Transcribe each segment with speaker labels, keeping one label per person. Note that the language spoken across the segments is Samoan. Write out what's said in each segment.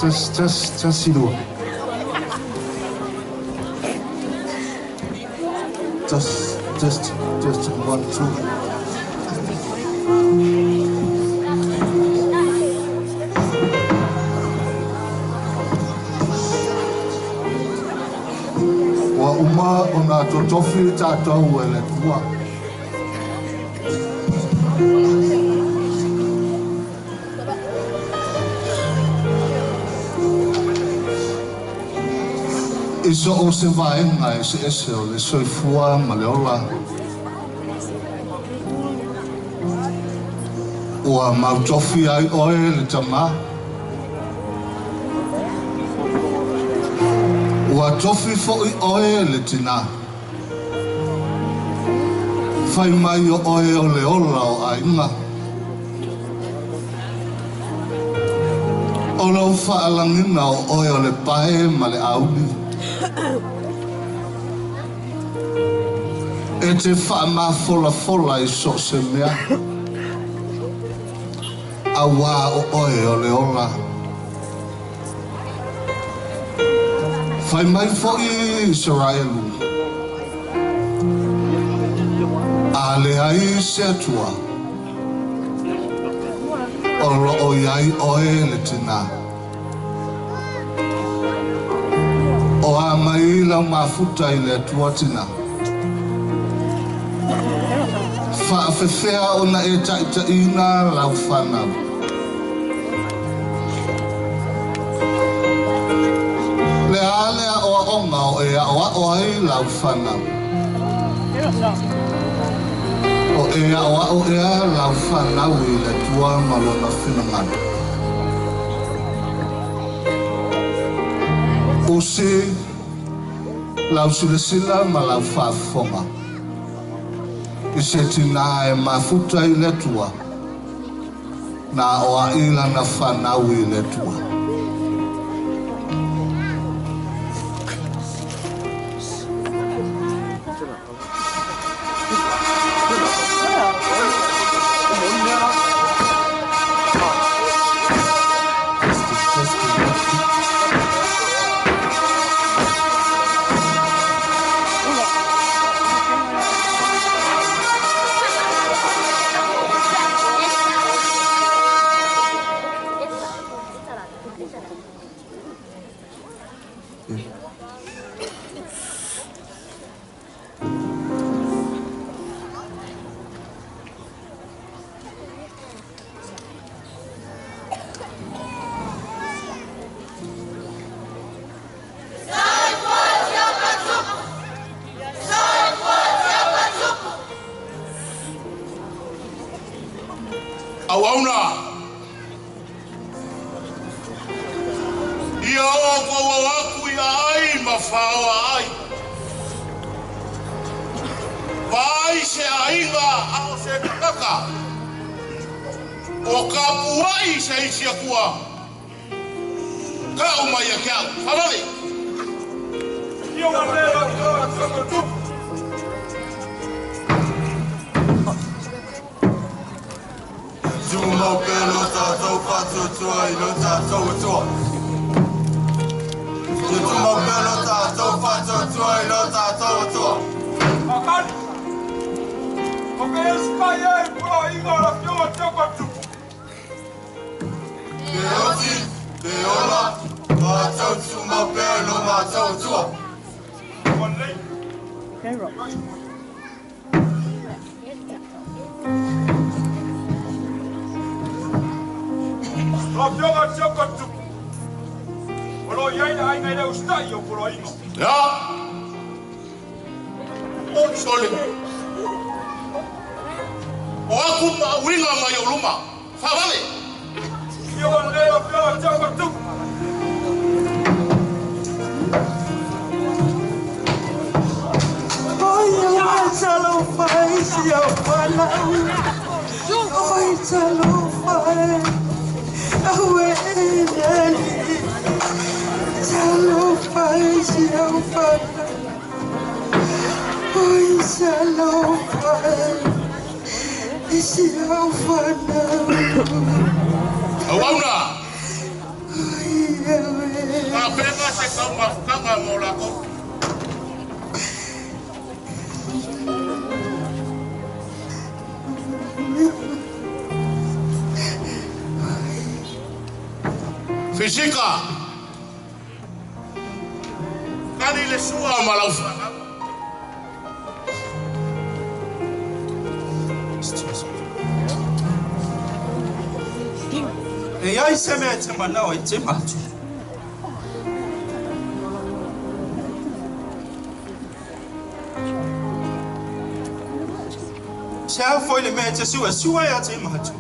Speaker 1: Test, test, test, lua. Test, test, test, 1, 2. Ua uma ona totofi tatou e le Atua. I so o se vaega e se ese o le soifua ma le ola. Ua mautofi ai oe le tamā. Ua tofi fo'i oe le tinā. Fai mai o oe o le ola o aiga. O lau faalagina o oe o le pae ma le auli. E te faamafolafola i so o se mea. Auā o oe o le ola. Fai mai fo'i Isaraelu, a leai se Atua, o loo i ai oe le tinā. O a mai lau mafuta i le Atua tinā. Faafefea ona e taitaiina lau fanau. Le a le aoaoga o e aoao ai lau fanau. O e aoao ea lau fanau i le Atua ma lona finagalo. Usi lau silasila ma lau faafofoga i se tinā e mafuta i le Atua na aoai lana fanau i le Atua. Testing, testing, 1, 2.
Speaker 2: Auauna. Ia o kau aku ia ai ma whaoa ai. Vai se ainga ao se kakaka. O ka puai se isi akua. Ka umai a kia. Whanale.
Speaker 3: Ia wa lea ka tupu.
Speaker 4: Tumau pelo tātou whatuatua i lo tātou atua. Tumau pelo tātou whatuatua i lo tātou atua.
Speaker 3: Akani. O ke eskai ai pura inga la fionga te tupu.
Speaker 4: Te oti, te ola, mātou tumau pelo mātou atua.
Speaker 3: Walei. La fionga te tupu. O lo iai ai nei ustai o pura inga.
Speaker 2: Ya. O sole. O aku ma winga mai o luma. Whanale.
Speaker 3: Ia wa lea fionga te tupu.
Speaker 5: Oi, talofa si au whanau. Oi, talofa. Aue e Talofa si au whanau. Oi, talofa si au whanau.
Speaker 2: Auauna.
Speaker 5: Oi,
Speaker 2: Fisika. Kani le sua ma lau whanau.
Speaker 3: E ai se mea te manao e te matu. Se a foi le mea te sua sua e a te matu.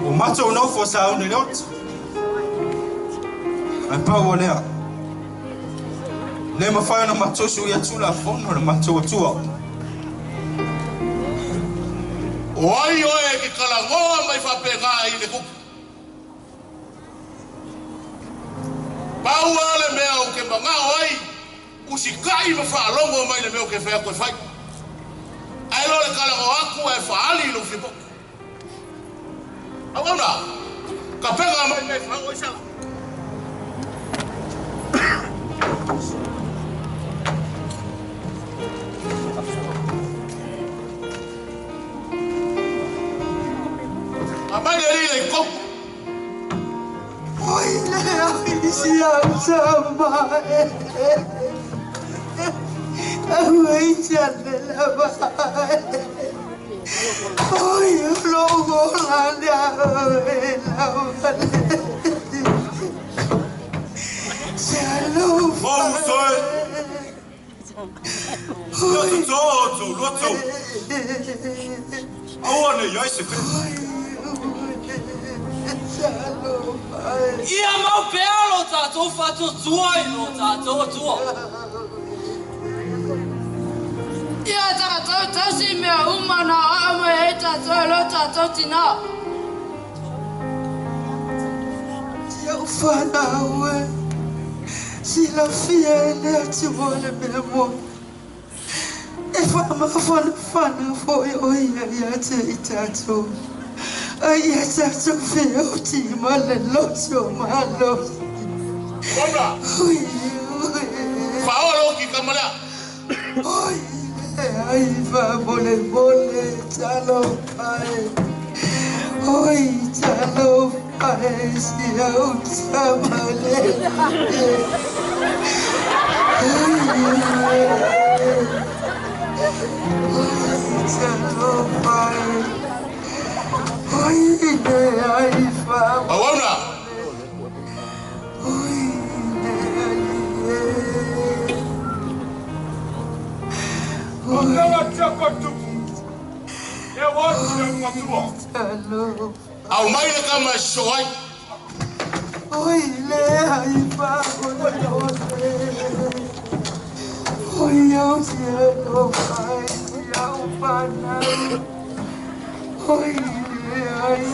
Speaker 3: O matou nofo sa une le ota. Ai pau o lea. Le mawhai ona matou sui atu la fono le matou atua.
Speaker 2: O ai oe ke kalangoa mai whapenga i le kupu. Paua le mea o ke mangao ai, usikai ma whaalongo mai le mea o ke whea koe whai. Ai lo le kalango aku e whaali i lo whipoko. Au au nā, ka penga mai mea whao i sala. A mai le lile i kopu.
Speaker 5: Oi le ai si au sama. Au ai chale la ba. Oi logo la la la. Shalom.
Speaker 4: Oh soe. Ia te tō tō lua tō. Aua nei ai se pē.
Speaker 6: Ia mau pea lo tātou whatotua i lo tātou atua.
Speaker 7: Ia tātou tausi mea umana a mai e tātou lo tātou tina.
Speaker 5: Ia whanau e, si la fia e lea te wale mea mo. E whamawhana whana foi o ia ia te i tātou. Ai ia tātou whio ti ma le loto ma lo.
Speaker 2: Ona!
Speaker 5: Ui, ui.
Speaker 2: Whaolo ki kamalea.
Speaker 5: Oi, ai wha mole mole talo pai. Oi, talo pai si au tamale. Oi, oi, talo pai. Oi, ne ai wha.
Speaker 2: Auauna!
Speaker 5: Oi, ne ai e.
Speaker 3: O tala tia koe tupu. E watu le matua.
Speaker 5: Talo.
Speaker 2: Au mai le kama e soai.
Speaker 5: Oi, le ai wha mole mole. Oi, au tia no pai, si au whanau. Oi, le ai.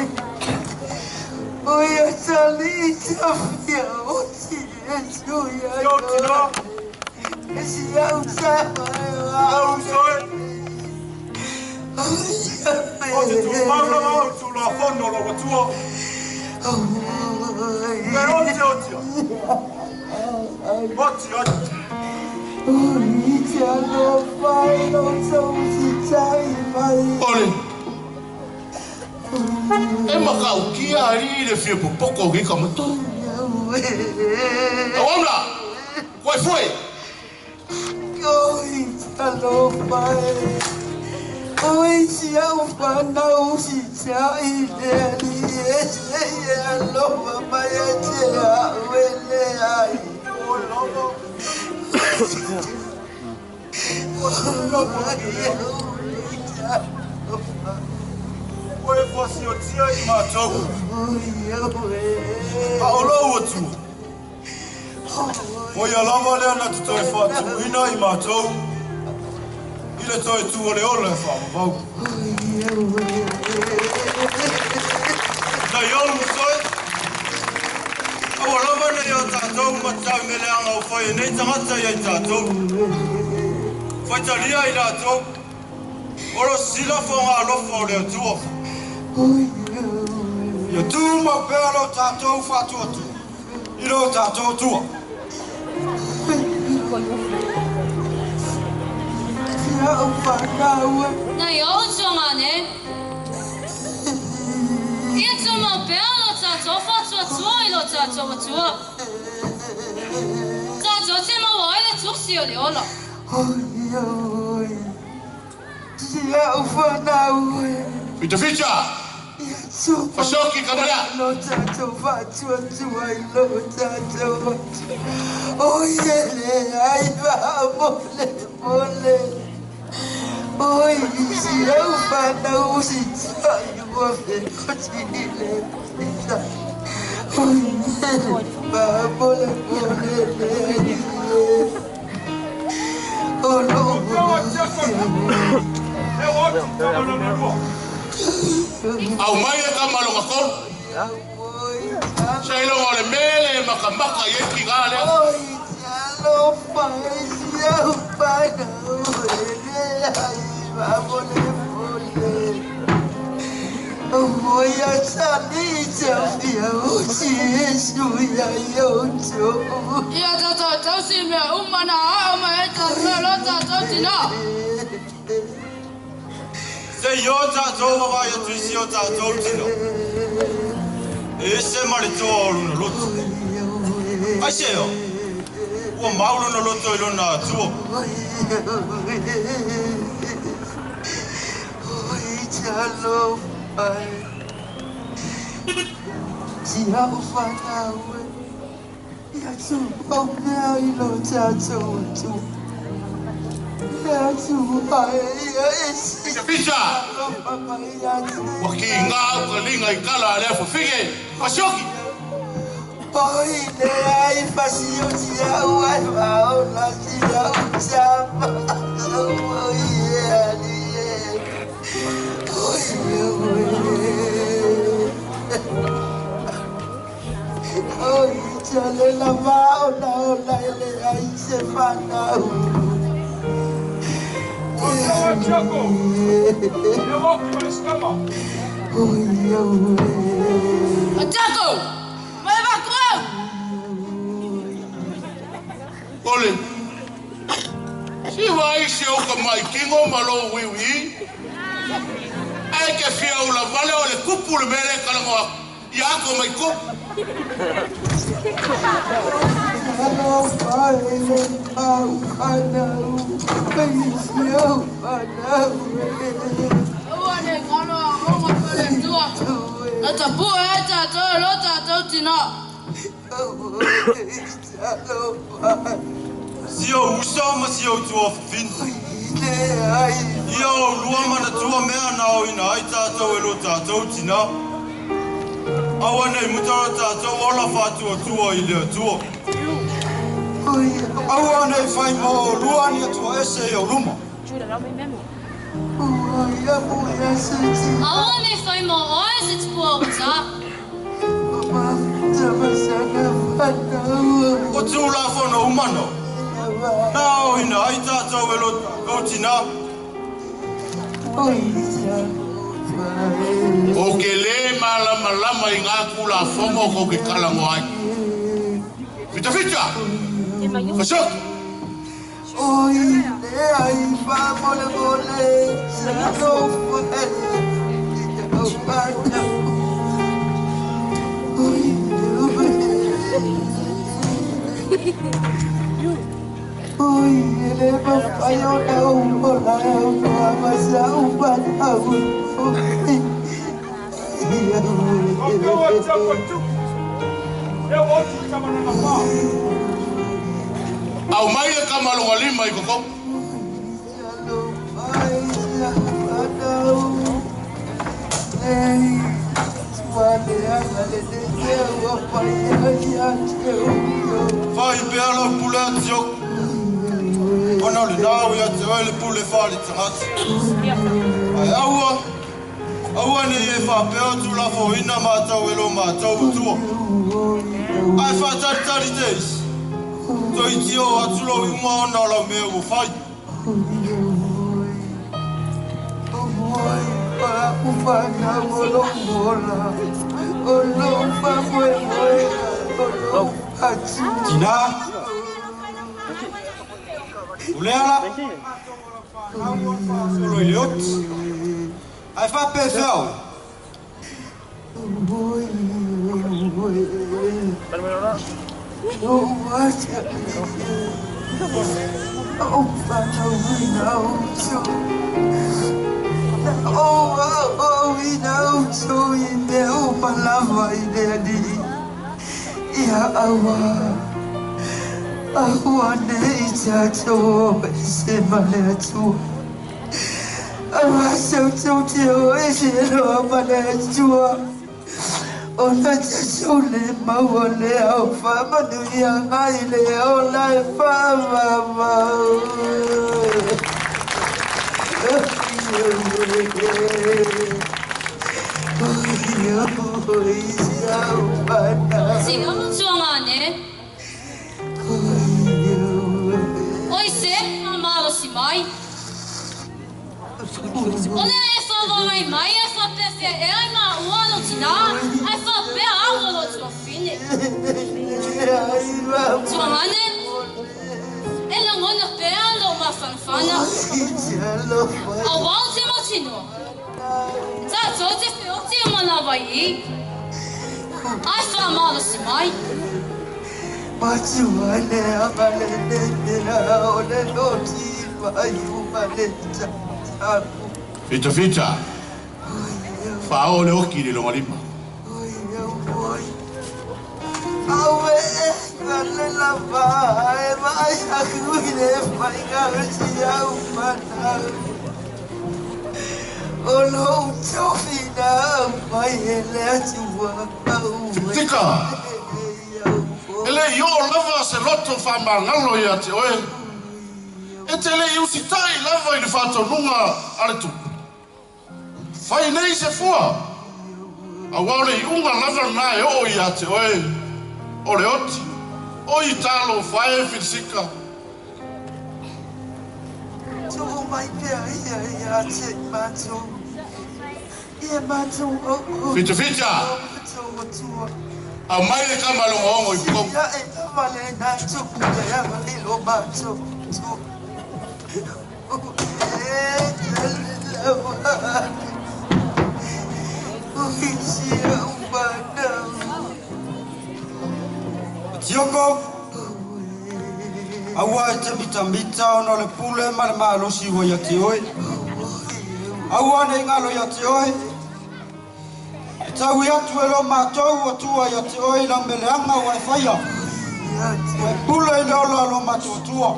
Speaker 5: Oi, a tali ta fia o ti e tui ai.
Speaker 3: Ia o tina.
Speaker 5: E si au ta
Speaker 3: Au soe. O te tū maulanga o tū la whono lo watua. Me o te o tia. O te o te.
Speaker 5: Oi, tia no pai, no tau si tai mai.
Speaker 2: Ole. E makau kia ari le whia popoko ki kamata. Auauna! Koe fue!
Speaker 5: Oi, talo pai. Oi, si au whanau si tai le ali e se e alofa mai e te a wele ai.
Speaker 3: O lava. O e whasi o tia i mātou. A o lau atua. O ia lava lea na te toi whātuina i mātou. I le toi tū o le ola e whaamawau. Nei au soe. Aua lava nei o tātou matau me leanga o whai e nei tangata i ai tātou. Whaitalia i lātou. Oro sila wha ngā alofa o le atua. Ia tū mau pea lo tātou whātua tū. I lo tātou tua.
Speaker 5: Au whanau.
Speaker 7: Na yo songa ne. faatuatua i lo tatou Atua. Tatou te maua ai le tusi o le ola.
Speaker 2: Fitafita! Fasoki ka malea! Au mai e ka malonga kolu. Sa iloga o le mele e makamaka i ai tiga lea.
Speaker 7: Ia tatou tausi mea uma na aao mai ai tatou e lo tatou tinā.
Speaker 3: Se i o tātou wawai atu i si o tātou tino. E ese ma le toa o luna loto. Ai se o, ua mau luna loto i lona atua.
Speaker 2: Fitafita! Ua ki ngā au ka linga i kala a lea fafige! Fasioki!
Speaker 7: Atiako! Mai vaku au!
Speaker 2: Ole! Si vai se o ka mai kingo ma lo wiwi. Ai ke fia ula vale o le kupu le mele kalangoa. Ia ako mai ko.
Speaker 7: Aua ne ngalo a onga pele tua. Na tapua e tatou e lo tatou tinā.
Speaker 3: Si o uso ma si o tua fafini. Ia o lua mana tua mea na o ina ai tātou e lo tātou tinā. Aua nei mutara tātou ola whātua i le atua. Aua nei whai mō o lua ni atua ese i o luma.
Speaker 7: Aua nei whai mō oe se tupua o tā.
Speaker 3: O tū la whana umano. Nā o ina ai tātou e lo tātou tinā.
Speaker 2: O ke le malama lama i ngā kula fongo ko ke kalango ai. Fitafita! Fasoki! Au mai le kamalonga lima i koko.
Speaker 3: Whai pea lau pule ati oku. Ona le nau ia te oe le pule whaale tangata. Ai aua, aua nei e whapea atu la whoina mātou e lo mātou atua. Ai whātaritari te isi. Toi tio atu lau i uma ona lau mea ua whai. Tina! Ulea la! Solo i le oti! Ai whapewhea o!
Speaker 2: Fita fita. Fao le oki le longa lima. Tika. Ele yo lava se loto fa mangalo ia te oe. E te le usitai lava i le whātaununga a le tupu. Whai nei se fua. A wao le iunga lava nā e o ia te oe. O le oti. O i talo whae whirisika.
Speaker 5: Tō mai pea ia ia te mātou. Ia mātou o o.
Speaker 2: Whita whita. A mai le kama longo ongo i pukau.
Speaker 5: Ia e tama le nā tupu te ama i lo mātou.
Speaker 3: Tioko, aua e te mita mita ona le pule ma le malosi ua ia te oe. Aua nei ngalo ia te oe. E tau i atu e lo mātou atua ia te oe la meleanga ua e whaia. Ua e pule i le ola lo mātua.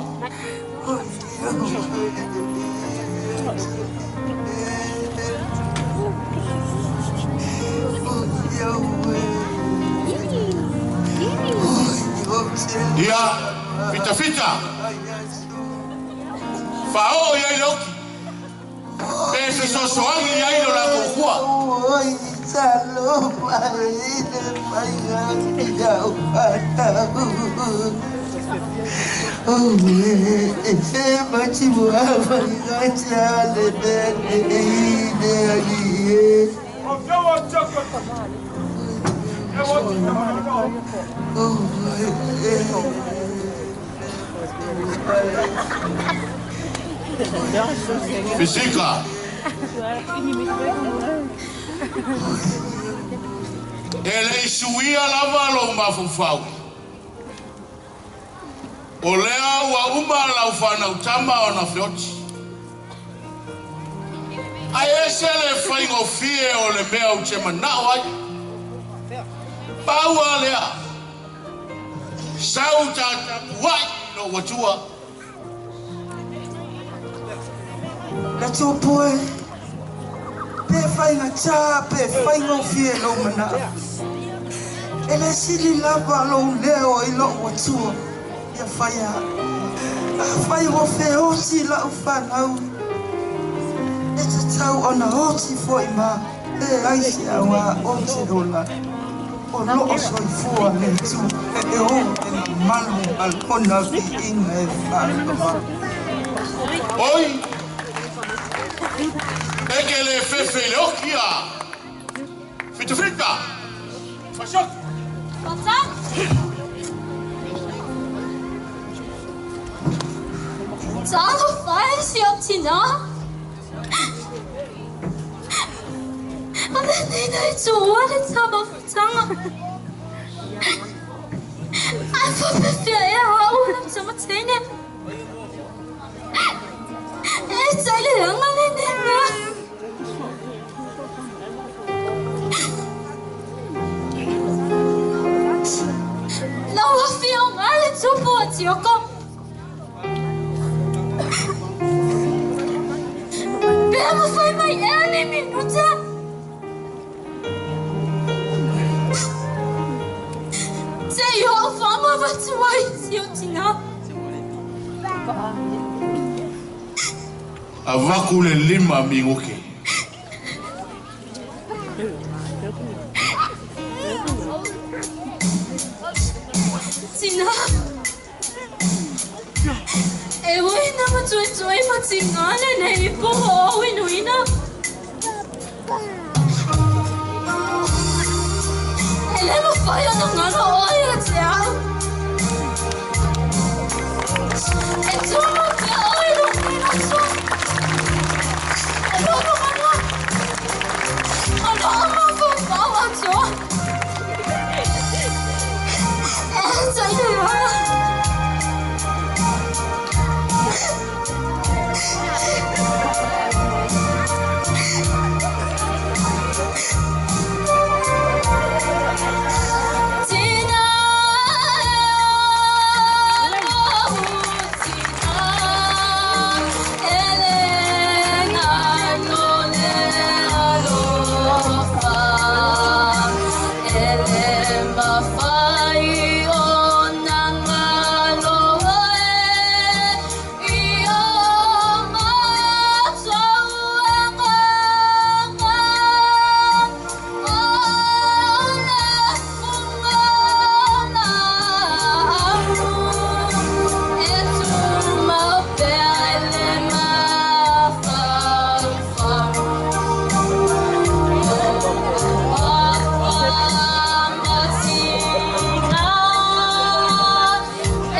Speaker 2: Ia, fita fita. Fao ia i le oki. Pe se sosoangi ia i lo la kohua. Fisika. E le isuia lava lo mafufau. O lea ua uma lau whanau tama o na feoti. Ai ese le whaingo fie o le mea u te manao ai. Paua lea. Sau tatapu ai no watua.
Speaker 5: La tōpoe, pe whainga tā, pe whaingo fie lo mana. E le sili lava lo leo i lo watua. Ia whaia, a whai o whe oti lau whanau. E te tau ona oti fo i mā, e aisi awa oti ola. O loo soifua le tu, e o e malu alona vi inga e whanau.
Speaker 2: Oi! E ke le fefe le okia. Fita fita. Fasok.
Speaker 7: Fasok. Talo fai si optina. Ame nei nei tu wale tama futanga.
Speaker 8: Faapefea ea au e taumataina? E taileaga lenei mea. Lau afioga le tupu o Tioko. Pe mafai mai ea ni minuta. Se i hoʻofaamavatu ai si ou tinā.
Speaker 2: Avaku le lima migoke.
Speaker 8: Tinā. E ui na matuetue ma tinā lenei i po hoʻouinuina. E le mafai ona galo ʻoe ia te au. E tumau pea ʻoe i lou minoto. E logomaga. O loo mafaufau atoa. E taileaga. Tinā tinā e le galo le alofa e le mafai ona galo e i o matou agaga o le fuga e tumau pea i le mafaufau.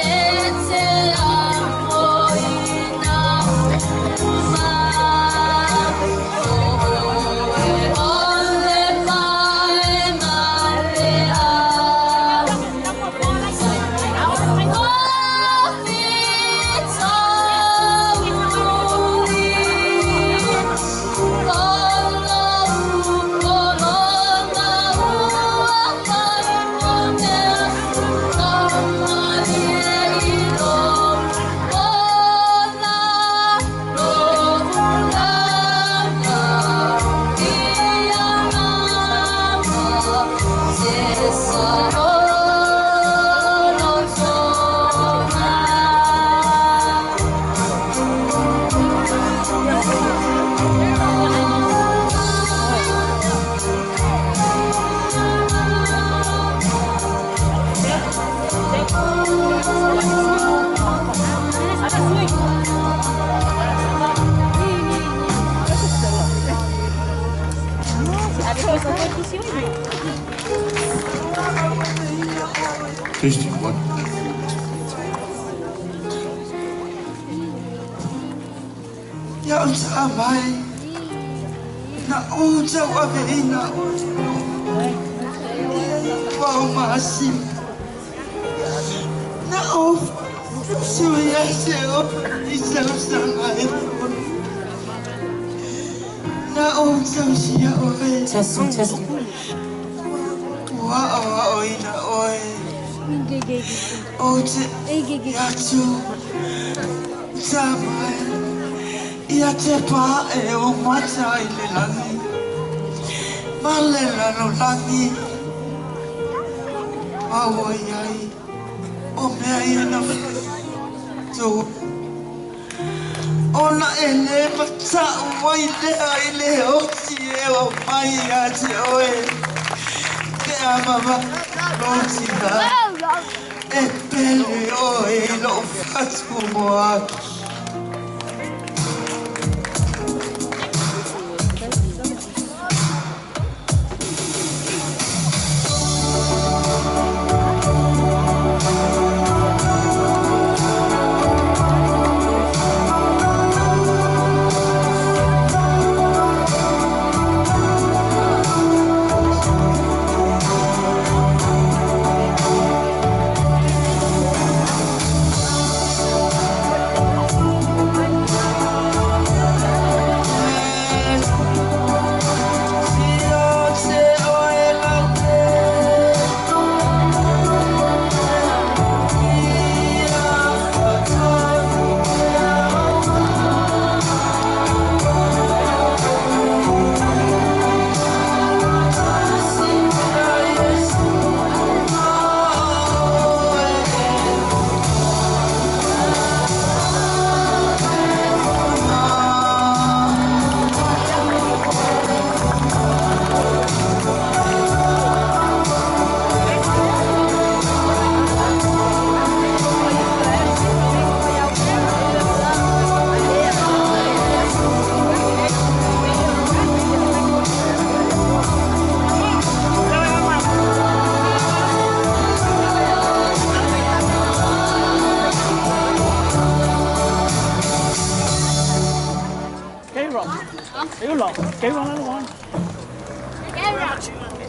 Speaker 8: E te amoina uma o le pae ma le au
Speaker 2: Testing one.
Speaker 5: Ia ou sa mai na ou tauaveina ua o masina na ou usu ia te oe i tausaga e tolu na ou tausia oe.
Speaker 9: Testing, testing.
Speaker 5: Ua aoaoina oe ou te atu sa mai ia te pae o mata i le lagi ma le lalolagi maua i ai o mea ia na tu ona e le mata'u ai lea i le oti e o mai ia te oe pe a mama lotina e pele oe i lou fatu mo atu.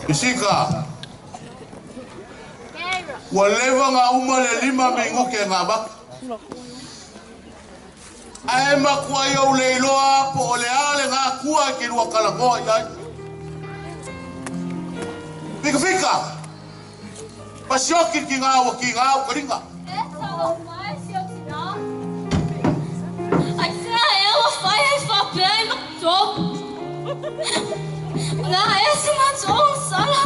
Speaker 2: Isika. Ua leva ga uma le 5 minute ga avatu. Ae makuai ou le iloa po o le a le gakua e ke lua kalagoa i ai. Fikafika. Pasioki ki ngā ua ki ngā au karinga.
Speaker 8: E talofa e si o tina. Ai sea e ua fai ai faapea i matou. O le a ea si matou sala.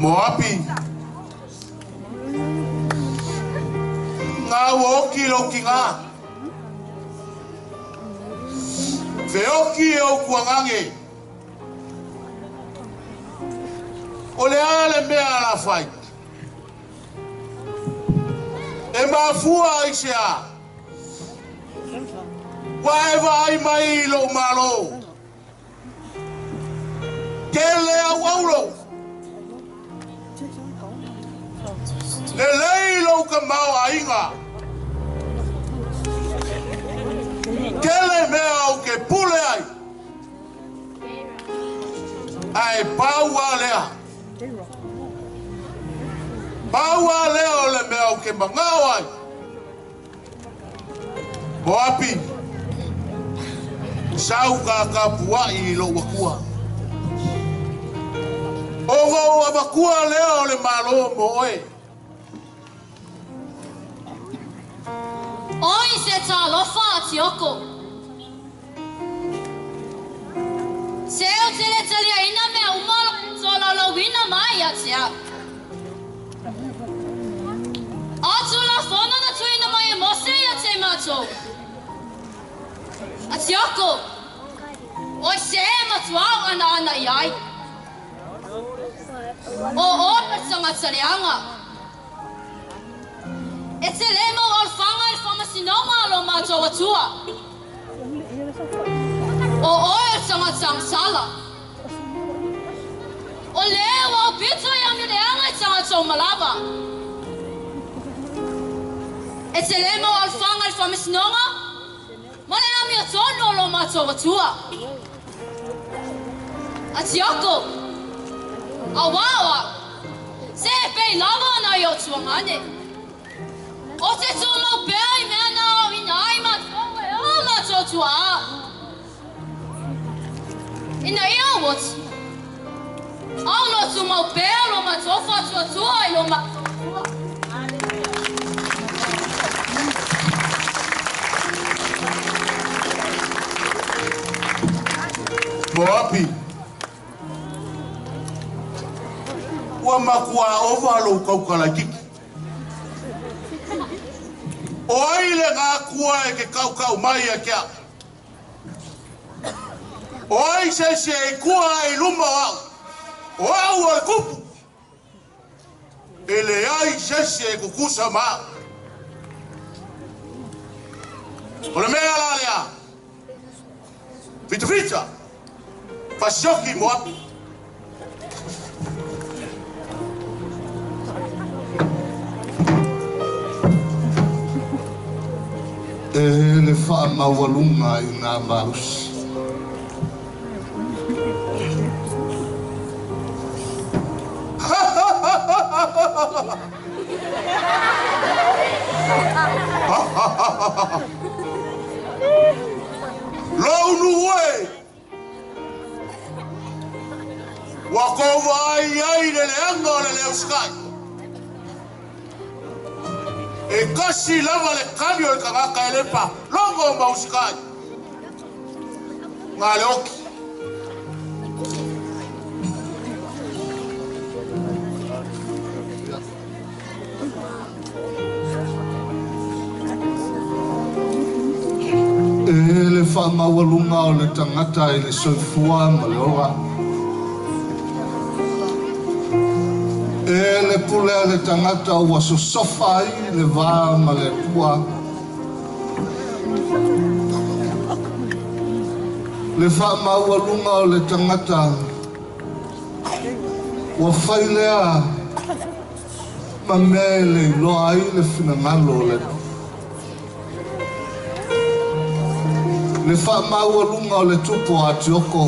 Speaker 2: Moapi. Ngā ua oki lou ki ngā. Feoki e ou kuagage. O le a le mea a la fai. E mafua ai se a. Ua e vaai mai i lou malo. Tele auaulo. Lelei lou tamaoaiga. Tele mea ou te pule ai. Ae pau lava lea. Pau lava lea o le mea ou te manao ai. Moapi, sau kakapua'i i lou Atua. Ona ou avatua lea o le Malo mo oe.
Speaker 8: Oi se talofa a Tioko. Se ou te le taliaina mea uma o lo tolaulauina mai ia te au. A Tulafono na tuuina mai e Mose ia te matou. A Tioko, oi se e matua o anaana i ai. O oe o le tagata leaga. E te le mau alofaga i le faamasinoga a lo matou Atua. O oe o le tagata agasala. O lea ua aupito i amio leaga i tagata uma lava. E te le mau alofaga i le faamasinoga ma le amiotonu o lo matou Atua. A Tioko, auā o au, se e pei lava ona i o tuagane. O te tumau pea i mea na aoina ai matou e o matou tuaa. Ina ia oti, ao lo tumau pea lo matou faatuatua i lo matou Atua.
Speaker 2: Moapi, ua makuā ova lou kauka laititi. O ai le gakua e ke kaukau mai ia te au? O ai se isi e ikua ai i luma o au? O au o le kupu. E leai se isi e kukusa ma au. O le mea la lea, fitafita, fasioki Moapi.
Speaker 1: E le faamaualuga i nā malosi.
Speaker 2: Lou nuu e! Ua kou vaai ai i le leaga o le leo sky. E kasi lava le kali o le tagata e le palogo ma usikai. Nga le oki.
Speaker 1: E le faamaualuga o le tagata i le soifua ma le ola. E le pule a le tagata ua sosofa ai le va ma le Atua. Le faamaualuga o le tagata ua fai lea. Ma mea e le iloa ai le finagalo o le Atua. Le faamaualuga o le tupu o Atioko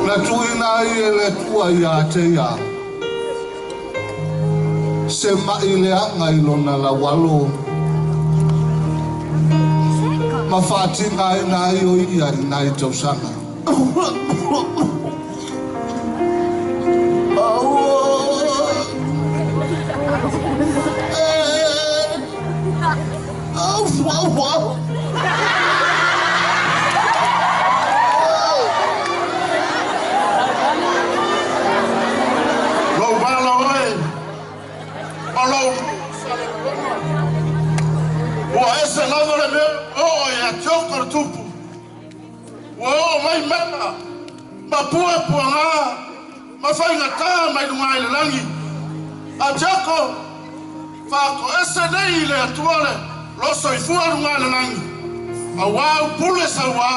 Speaker 1: na tuuina ai e le Atua ia te ia se ma'i leaga i lona laualo ma faatigaina ai o ia i nai tausaga.
Speaker 2: Lou vala oe ma lou ua ese lava le mea oo i Atioko le tupu. Ua oo mai mea ma puapuaga ma faigata mai luga i le lagi. Atioko, faatoese nei i le Atua le lo soifua luga i le lagi, auā upule sauā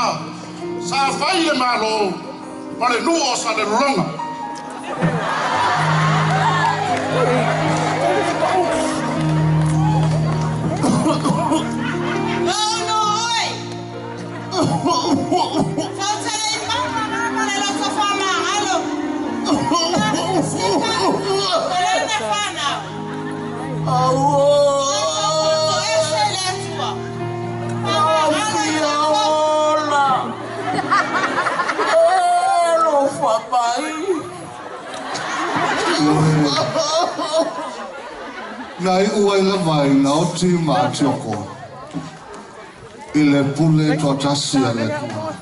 Speaker 2: sa fai le Malo ma le nuu o Salelologa.
Speaker 9: Lou nuu e, fautele i mauga ma le loto faamagalo. O lena fanau. Ese le Atua. Faamagalo i tatou.
Speaker 1: Na iu ai lava ina oti ma Atioko i le pule toatasi a le Atua.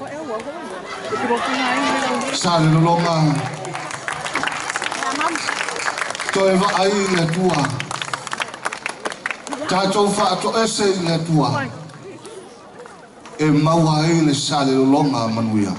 Speaker 1: Sa le lologa toe vaai i le Atua. Tatou faatoese i le Atua e maua ai le salelologa manuia.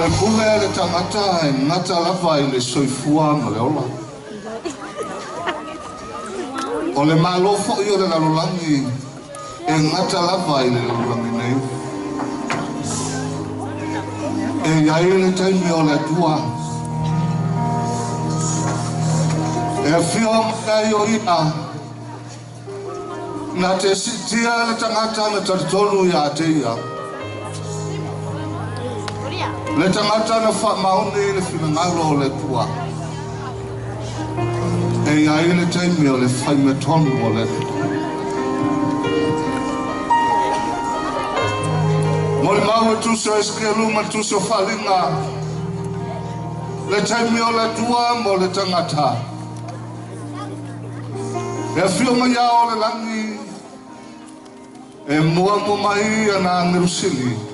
Speaker 1: O le pule a le tagata e gata lava i le soifua ma le ola. O le Malo foi o le lalolagi e gata lava i le lalolagi nei. E i ai le taimi o le Atua e afio mai ai o ia na te siitia le tagata na talitonu ia te ia. Le tagata na faamaoni le finagalo o le Atua. E i ai le taimi o le faimetonu o le Atua. Molimau e tusi o Esekielu ma le tusi o Faaaliga, le taimi o le Atua mo le tagata. E afio mai ao o le lagi, e muamua mai ana agelu sili.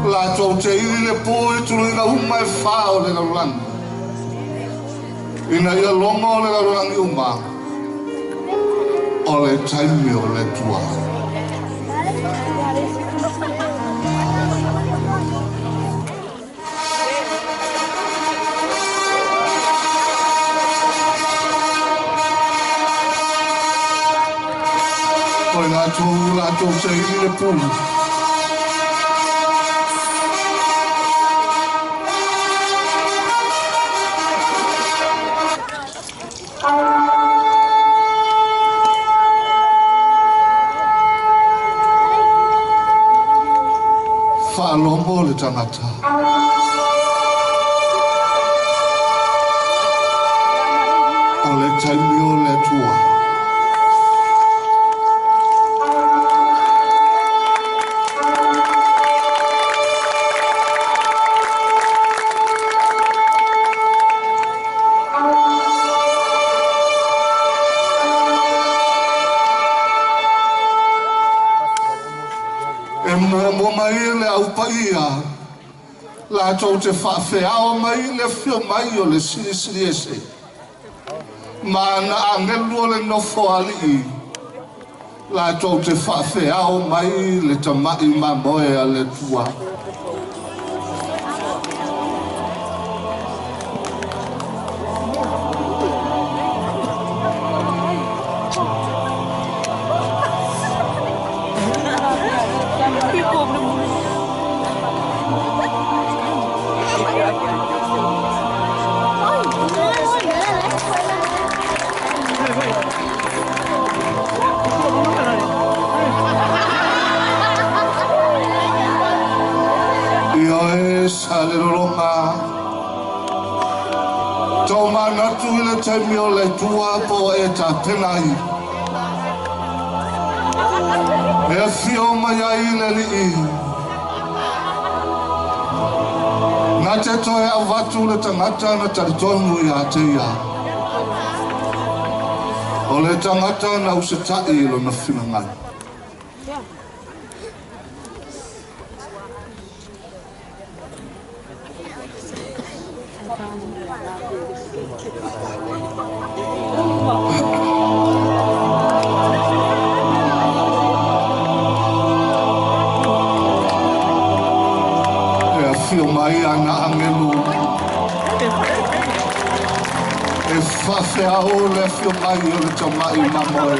Speaker 1: Latou te ili le pu i tuluiga uma e fa o le lalolagi, ina ia logo le lalolagi uma, o le taimi o le Atua. O i latou latou te ili le pu. Faalogo le tagata. O le taimi o le Atua. E muamua mai le Au Paia, latou te faafeao mai le afio mai o le Silisili Ese, ma ana agelu o le nofo alii, latou te faafeao mai le tama'i mamoe a le Atua. Ioe sa le lologa. Tau manatu i le taimi o le Atua po o e tapena ai. E afio mai ai le Alii. Na te toe avatu le tagata na talitonu ia te ia. O le tagata na usitai i lona finagalo. E afio mai ana agelu. E faafeao le afio mai o le tama'i mamoe.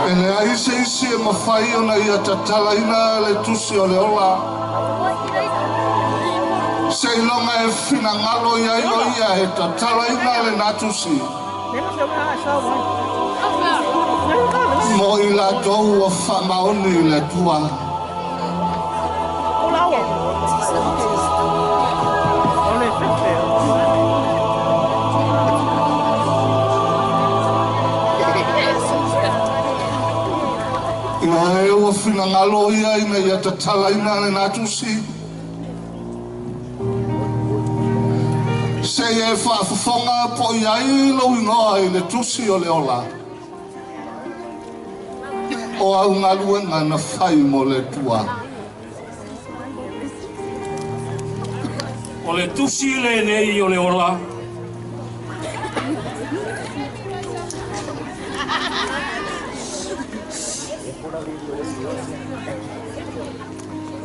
Speaker 1: E leai se isi e mafai ona ia tatalaina le tusi o le ola. Seiloga e finagalo i ai o ia e tatalaina lena tusi. Mo i latou ua faamaoni i le Atua. Ioe ua finagalo ia ina ia tatalaina lena tusi. Sei e faafofoga po o i ai lou igoa i le tusi o le ola. O au galuega na fai mo le Atua.
Speaker 10: O le tusi lenei o le ola.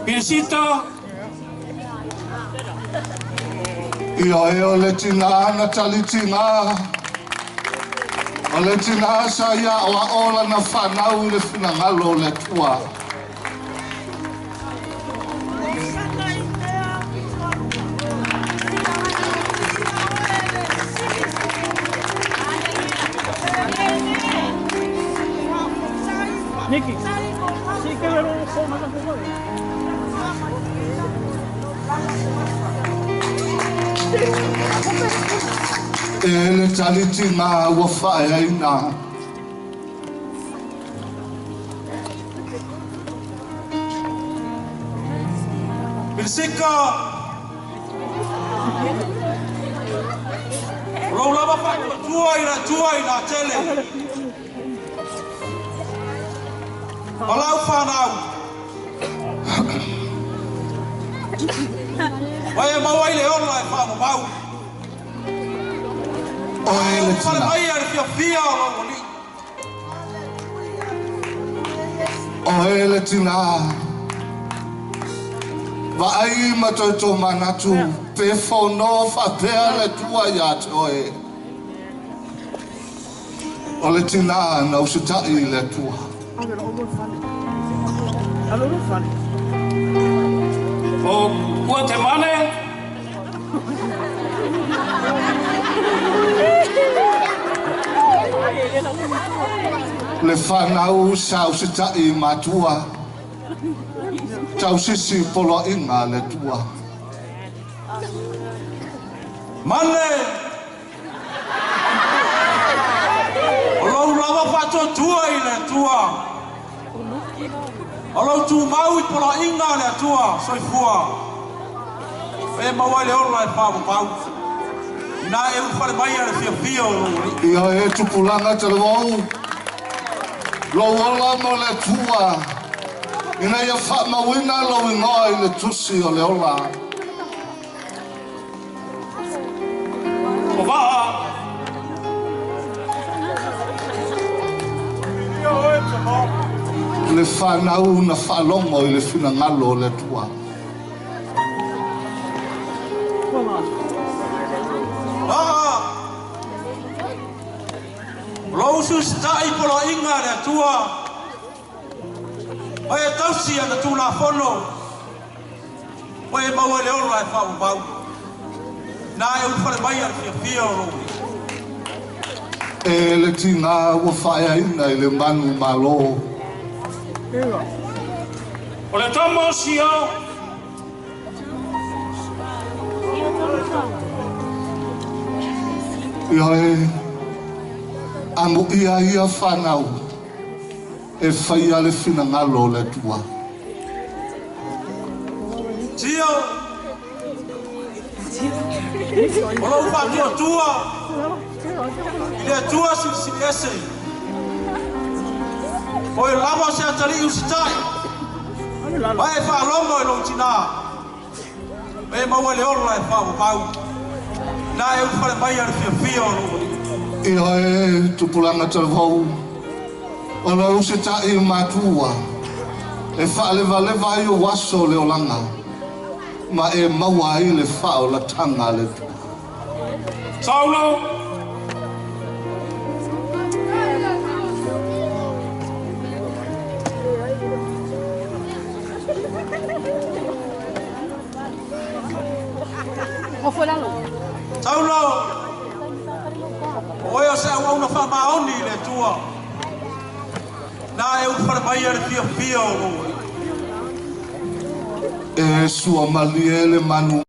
Speaker 10: Pilisita.
Speaker 1: Ia e o le tina na talitina. O le tina sa ia o a ola na whanau i le finangalo o le tua.
Speaker 11: Niki, si ke vero ko mana ko.
Speaker 1: E le talitina ua whaeaina.
Speaker 3: Pilisika. Lou lava whatua i la tua i nā tele. O lau whanau. Wai e maua i le ola e whaamamau.
Speaker 1: Oe le tina.
Speaker 3: Mai a le fiafia o lau ali.
Speaker 1: Oe le tina. Vaai ma toi tō manatu. Pe whono whapea le tua ia te oe. O le tina na usitai le tua.
Speaker 10: O kua te mane.
Speaker 1: Le whanau sa usitai matua. Tau sisi polo inga le tua.
Speaker 3: Mane! O lau lava whatotua i le tua. O lau tūmau i polo inga le atua, soifua. E maua le ola e whaamamau. Ina e uwhare mai a le fiafia o lou ali.
Speaker 1: Ia e tupulanga te lewau. Lou ola mo le tua. Ina ia whaamauina lou ingoa i le tusi o le ola.
Speaker 10: O waa.
Speaker 1: Le whanau na whalongo i le finangalo o le tua.
Speaker 3: Waa! Lou susita'i polo inga le atua. Oe e tausi ana tūlafono. Oe e maua le ola e whaamamau. Nā e ulufale mai a le fiafia o lou.
Speaker 1: E le tina ua whaeaina i le manu malo.
Speaker 10: O le tama o sia.
Speaker 1: Ia e amu ia ia whanau e whaia le finangalo le tua.
Speaker 3: Tio! O lau whatua tua! I le atua silisili ese. O e lava se atali usitai. Vai e whaalongo e lou tina. E maua le ola e whaamamau. Nā e ulufale mai a le fiafia o lou ali.
Speaker 1: Ia e tupulanga te vau. O lau usitai matua. E whaalewalewa ai o waso le olanga. Ma e maua ai le whao la tanga le tua.
Speaker 10: Saulo!
Speaker 3: Saulo! O eo se au na whaamaoni i le tua. Nā e ulufale mai a le fiafia o lou ali.
Speaker 1: E sua malie le manu.